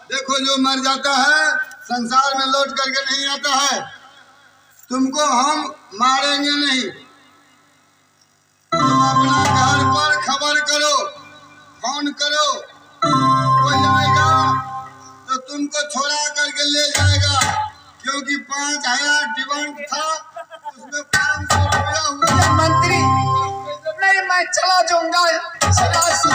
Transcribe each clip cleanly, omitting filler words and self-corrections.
देखो जो मर जाता है संसार में लौट करके नहीं आता है। तुमको हम मारेंगे नहीं, तुम अपना घर पर खबर करो, फोन करो, कोई आएगा तो तुमको छोड़ा करके ले जाएगा, क्योंकि 5000 डिमांड था, उसमें 500 रुपया हुआ। मंत्री नहीं, मैं चला जाऊंगा से।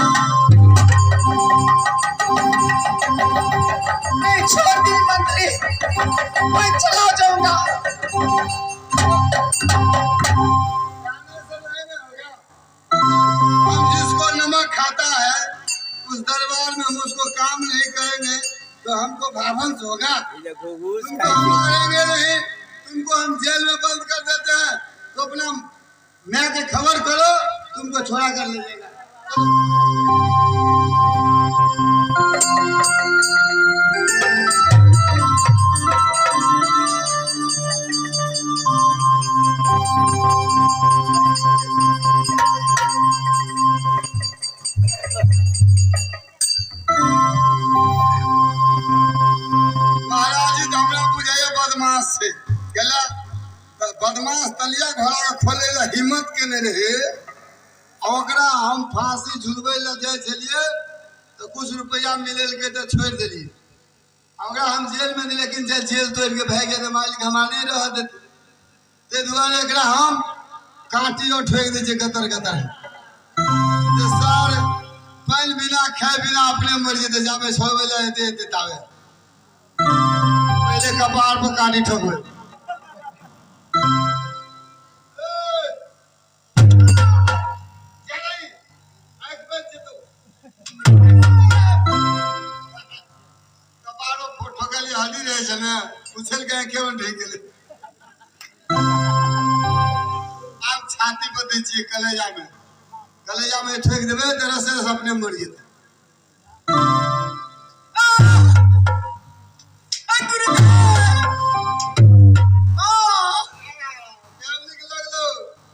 नहीं छोड़ दी मंत्री, मैं चला जाऊंगा। हम जिसको नमक खाता है उस दरबार में हम उसको काम नहीं करेंगे तो हमको भावंश होगा। तुमको हम मारेंगे नहीं, तुमको हम जेल में बंद कर देते हैं, तो अपना मैं के खबर करो, तुमको छोड़ा कर ले जाएगा। महाराज जी तो हमरा बुझाइए बदमाश से गेला बदमाश तलिया घोड़ा के खोले ला हिम्मत केने रहे, ओकरा हम फांसी झुलबै ला जाइ छलियै तऽ कुछ रुपैआ मिलेलकै तऽ छोड़ि देलियै। ओकरा हम जेल में देलियै, लेकिन जेल तोड़ि के भागि गेल, मालिक हमरा नहि रहऽ देतै, ताहि दुआरे एकरा हम काँटियो ठोकि दै छियै गतर गतर, जे सर पानि बिना खाए बिना अपने मरि जेतै, जाबे छोड़बै लए एतै एतै ताबे पहिले कपार पर काँटी ठोकबै। कपारो ठोकलियै, हड्डी रहै छै ने, उछलि के आँखे में ढकि गेलै। आब छाती पर दै छियै, कलेजा में, कलेजा में ठोकि देबै तऽ रसे रस अपने मरि जेतै।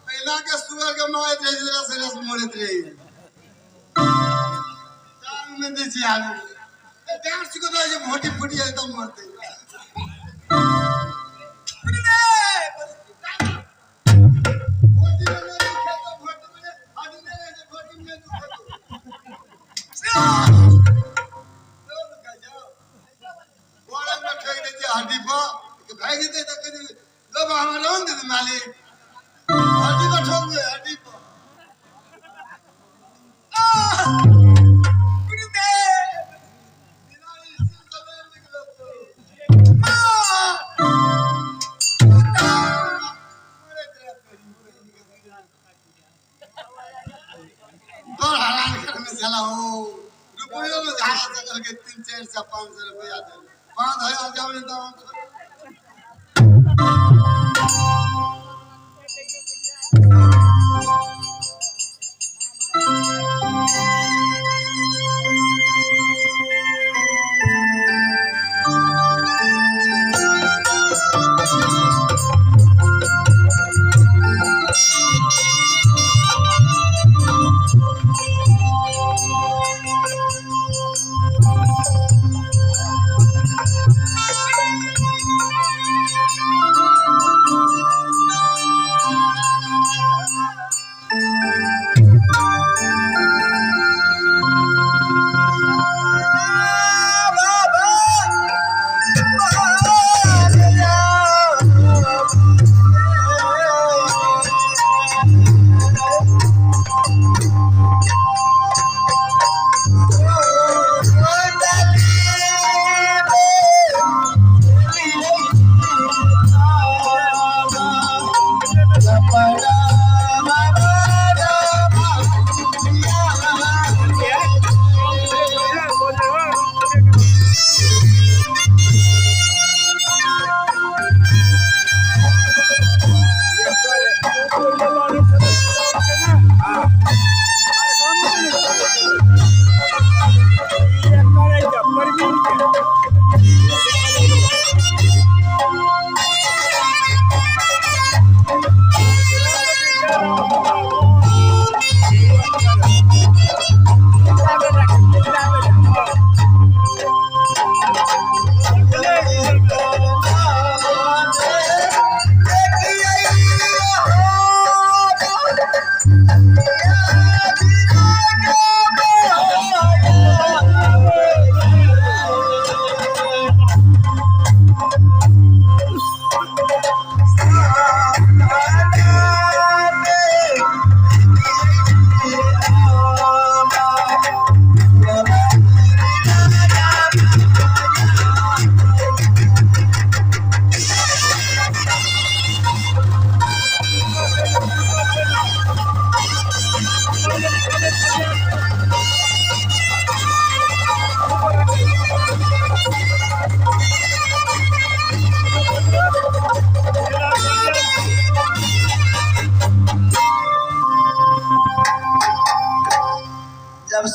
पहिला के सुअर के मारैत रहै छै, रसे रस मरैत रहै। टांग में दै छियै आदमी, डांस के दै छै, भोटी फूटि जाइ तब मरतै। भोटी में नहि दुखेतौ, भोटी में नहि, हड्डी नहि रहै छै, भोटी में नहि दुखेतौ। नहि दुखाइ छौ? गोड़न में ठोकि दै छियै हड्डी पर, भागि जेतै तऽ कहि देबै, गो बा हमरा लोन दे दे मालिक। हड्डी पर ठोकबै, हड्डी पर। गुरुदेव बिना स्टील के नहि निकलतौ। माँ तोर हरान करने चला हो, रुपयो में झाड़ा सकल के 300-400 500 रुपया दे, 5000 जाओ नहीं तो हम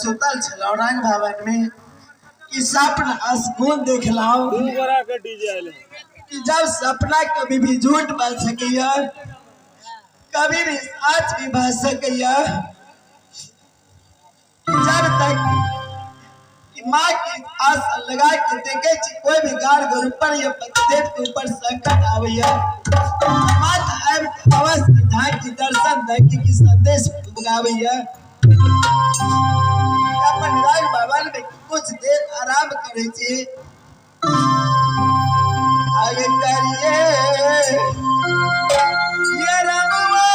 सुतल छलहुँ रंग भवन में कि सपना असगुन देखलहुँ कि जब सपना कभी भी झूठ बन सकैया, कभी भी सच भी बन सकैया। जब तक कि माँ की आस लगा के देखे छी कोई भी गार घर ऊपर या पतिदेव के ऊपर संकट आबैया, माता आबि के अवश्य झांकी दर्शन दै के कि संदेश गाबैया। अपन रंग भवन में कुछ देर आराम करै छी। आगे करिए ये रंगवा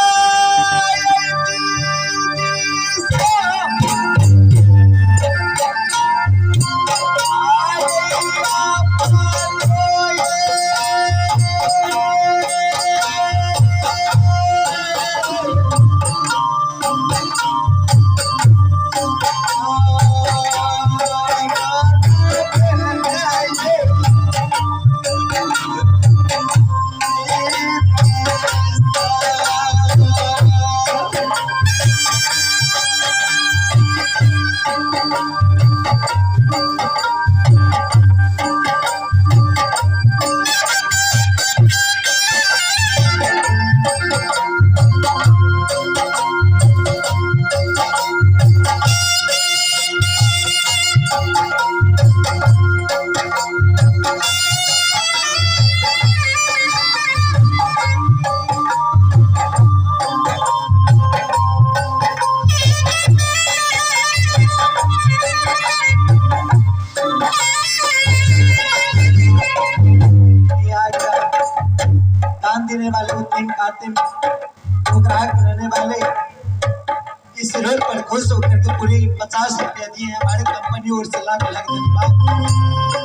दान देने वाले उत्तम कातिम ग्राहक रहने वाले इस रोड पर खुश होकर के पूरी 50 रुपया दिए हैं हमारे कंपनी और से लाख लाख धन्यवाद।